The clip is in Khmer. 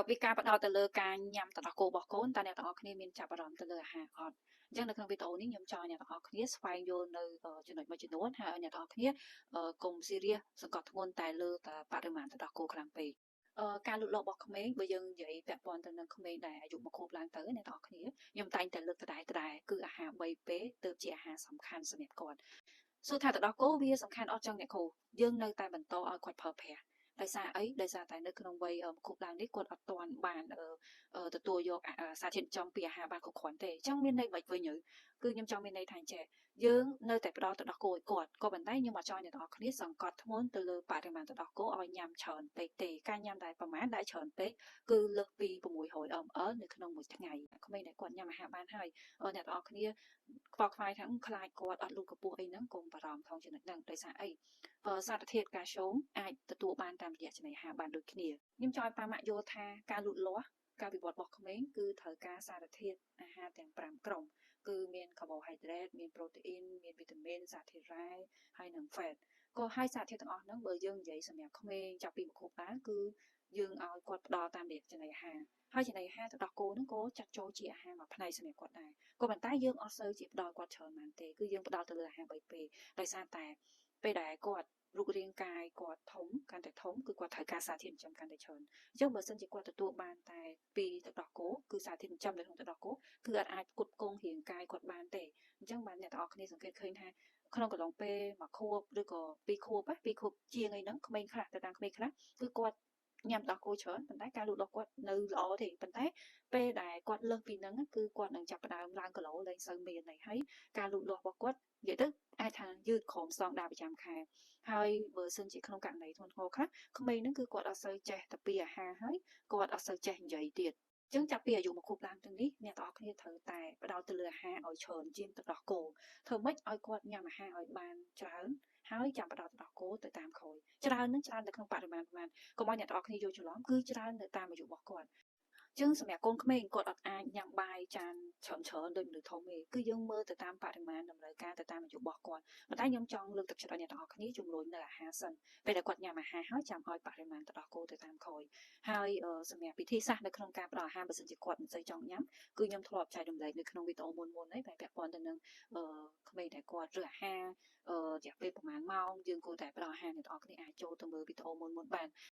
ពីការផ្ដោតទៅលើការញ៉ាំទឹកដោះគោរបស់កូនតើអ្នកទាំងអស់គ្នាមានចាប់អារម្មណ៍ទៅលើអាហារអត់អញ្ចឹងនៅក្នុងវីដេអូនេះខ្ញុំចង់ឲ្យអ្នកទាំងអស់គ្នាស្វែងយល់នៅចំណុចមួយចំនួនហើយឲ្យអ្នកទាំងអស់គ្នាកុំស៊ីរីយសង្កត់ធ្ងន់តែលើតែបរិមាណទឹកដោះគោខ្លាំងពេកការលូតលាស់របស់ក្មេងបើយើងនិយាយពាក់ព័ន្ធទៅនឹងក្មេងដែលអាយុមួយខួបឡើងទៅអ្នកទាំងអស់គ្នាខ្ញុំតែងតែលើកដដែលដដែលគឺអាហារ3ពេលទើបជាអាហារសំខាន់សម្រាប់គាត់សួរថាទឹកដោះគោវាសំខាន់អត់ចឹងអ្នកគ្រូយើងនៅតែបន្តឲ្យគាត់ប្រើប្រាស់ដោយសារអីដោយសារតែនៅក្នុងវ័យខួបឡើងនេះគាត់អត់ទាន់បានទទួលយកសារធាតុចិញ្ចឹមពីអាហារបានគ្រប់គ្រាន់ទេអញ្ចឹងមានន័យមិនវិញគឺខ្ញុំចង់មានន័យថាចេះយើងនៅតែផ្ដល់ទឹកដោះគោឲ្យគាត់ក៏ប៉ុន្តែខ្ញុំអត់ចង់ឲ្យអ្នកទាំងអស់គ្នាសង្កត់ធ្ងន់ទៅលើបរិមាណទឹកដោះគោឲ្យញ៉ាំច្រើនពេកទេការញ៉ាំតែប្រមាណដែលច្រើនពេកគឺលើសពី600 ml នៅក្នុងមួយថ្ងៃក្មេងដែលគាត់ញ៉ាំអាហារបានហើយអ្នកទាំងអស់គ្នាខ្វល់ខ្វាយថាខ្លាចគាត់អត់លូតកម្ពស់អីហ្នឹងកុំបារម្ភថងចំណុចហ្នឹងដោយសារអីសារធាតុកាល់ស្យូមអាចទទួលបានតាមរយៈចំណីអាហារបានដូចគ្នាខ្ញុំចង់ឲ្យប៉ាម៉ាក់យល់ថាការលូតលាស់ការវិវត្តរបស់ក្មេងគឺត្រូវការសារធាតុអាហារទាំង5ក្រុមគឺមានកាបូហៃដ្រេតមានប្រូតេអ៊ីនមានវីតាមីនសារធាតុរ៉ែហើយនិង fat ក៏ហើយសារធាតុទាំងអស់ហ្នឹងបើយើងនិយាយសម្រាប់ក្មេងចាប់ពីមួយខួបឡើងគឺយើងឲ្យគាត់ផ្ដល់តាមរយៈចំណីអាហារហើយចំណីអាហារទឹកដោះគោហ្នឹងក៏ចាត់ចូលជាអាហារមួយផ្នែកសម្រាប់គាត់ដែរក៏ប៉ុន្តែយើងអត់សូវជាផ្ដល់គាត់ច្រើនប៉ុន្មានទេគឺយើងផ្ដល់ទៅលើអាហារ3ពេលដោយសារតែពេលដែលគាត់រូបរាងកាយគាត់ធំកាន់តែធំគឺគាត់ត្រូវការសារធាតុចិញ្ចឹមកាន់តែច្រើនអញ្ចឹងបើសិនជាគាត់ទទួលបានតែពីទឹកដោះគោគឺសារធាតុចិញ្ចឹមនៅក្នុងទឹកដោះគោគឺអត់អាចផ្គត់ផ្គង់រាងកាយគាត់បានទេអញ្ចឹងបានអ្នកទាំងអស់គ្នាសង្កេតឃើញថាក្នុងកន្លងពេលមួយខួបឬក៏ពីរខួបពីរខួបជាងអីហ្នឹងក្មេងខ្លះទៅតាមក្មេងខ្លះគឺគាត់ញ៉ាំដោះគោច្រើនប៉ុន្តែការលូតលាស់គាត់នៅល្អទេប៉ុន្តែពេលដែលគាត់លើសពីហ្នឹងគឺគាត់នឹងចាប់ផ្ដើមឡើងគីឡូលែងសូវមានហើយការលូតលាស់របស់គាត់និយាយទៅអាចថាយឺតក្រោមស្តង់ដារប្រចាំខែហើយបើសិនជាក្នុងករណីធ្ងន់ធ្ងរខ្លះក្មេងហ្នឹងគឺគាត់អត់សូវចេះតែពីអាហារហើយគាត់អត់សូវចេះនិយាយទៀតចឹងចាប់ពីអាយុមួយខួបឡើងទៅនេះអ្នកទាំងអស់គ្នាត្រូវតែផ្ដោតទៅលើអាហារឲ្យច្រើនជាងទឹកដោះគោធ្វើម៉េចឲ្យគាត់ញ៉ាំអាហារឲ្យបានច្រើនហើយចាំផ្ដោតទឹកដោះគោទៅតាមក្រោយច្រើននឹងច្រើននៅក្នុងបរិមាណប្រមាណកុំឲ្យអ្នកទាំងអស់គ្នាយល់ច្រឡំគឺច្រើននៅតាមអាយុរបស់គាត់ចឹងសម្រាប់កូនក្មេងគាត់អត់អាចញ៉ាំបាយចានច្រើនច្រើនដូចមនុស្សធំទេគឺយើងមើលទៅតាមបរិមាណតម្រូវការទៅតាមអាយុរបស់គាត់ប៉ុន្តែខ្ញុំចង់លើកទឹកចិត្តឲ្យអ្នកទាំងអស់គ្នាជំរុញនៅអាហារសិនពេលដែលគាត់ញ៉ាំអាហារហើយចាំឲ្យបរិមាណទឹកដោះគោទៅតាមក្រោយហើយសម្រាប់វិធីសាស្ត្រនៅក្នុងការផ្ដល់អាហារបើសិនជាគាត់មិនសូវចង់ញ៉ាំគឺខ្ញុំធ្លាប់ចែករំលែកនៅក្នុងវីដេអូមុនៗហើយបែបពាក់ព័ន្ធទៅនឹងក្មេងដែលគាត់រើសអាហាររយៈពេលប្រហែលម៉ោងយើងគួរតែផ្ដល់អាហារអ្នកទាំងអស់គ្នាអាចចូលទៅមើលវីដេអូមុនៗបាន។